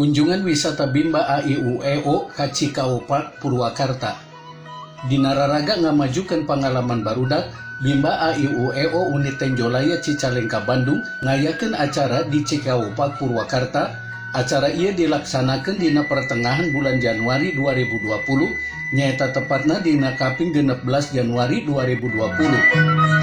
Kunjungan wisata Bimba AIUEO ka Cikao Park, Purwakarta. Dina raraga ngamajukeun pangalaman barudak, Bimba AIUEO Unit Tenjolaya Cicalengka Bandung ngayakeun acara di Cikao Park, Purwakarta. Acara ieu dilaksanakeun dina pertengahan bulan Januari 2020, nyaeta tepatna dina kaping 16 Januari 2020.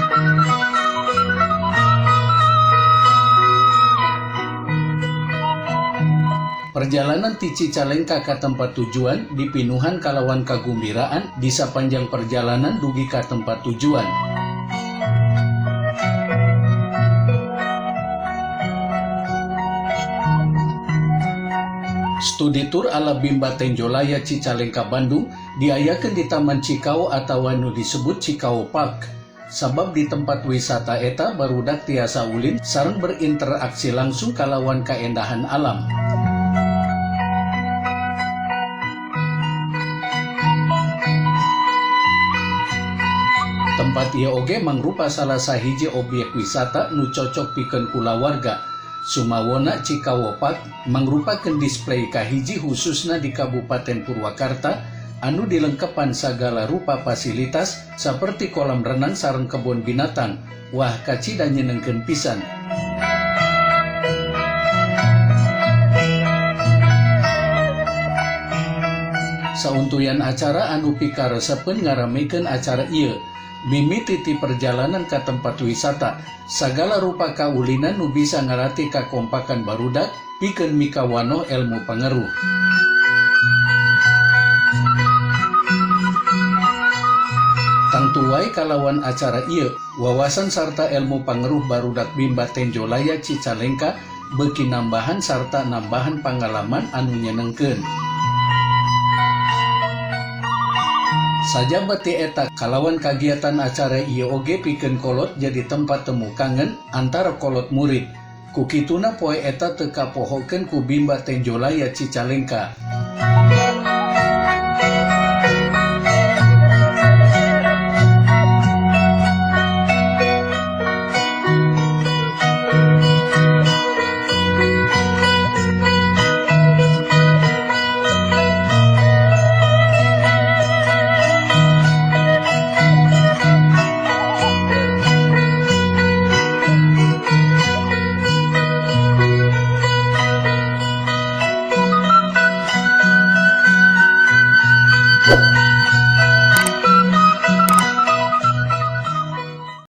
Perjalanan ti Cicalengka ka tempat tujuan dipinuhan kalawan kagumbiraan di sapanjang perjalanan dugi ka tempat tujuan. Studi tour ala Bimba Tenjolaya Cicalengka Bandung diayakeun di Taman Cikao atawa nu disebut Cikao Park. Sabab di tempat wisata eta barudak tiasa ulin sareng berinteraksi langsung kalawan kaendahan alam. Tempat ieu oge mangrupa salah sahiji obyek wisata nu cocok pikeun kulawarga. Sumawona Cikao Park mangrupakeun display kahiji khususna di Kabupaten Purwakarta anu dilengkepan sagala rupa fasilitas seperti kolam renang sareng kebun binatang. Wah, kacida nyenengkeun pisan. Sauntuyan acara anu pikaresepeun ngaramekeun acara ieu. Mimiti ti perjalanan ka tempat wisata, sagala rupa kaulinan nu bisa ngalatih kakompakan barudak pikeun mikawanoh ilmu pangeruh. Tangtu wae kalawan acara ieu, wawasan sarta ilmu pangeruh barudak Bimba Tenjolaya Cicalengka beuki nambahan sarta nambahan pangalaman anu nyenengkeun. Sajaba ti eta kalawan kagiatan acara ieu oge pikeun kolot jadi tempat temu kangen antara kolot murid. Ku kituna poe eta teu kapohokeun ku Bimba Tenjolaya Cicalengka.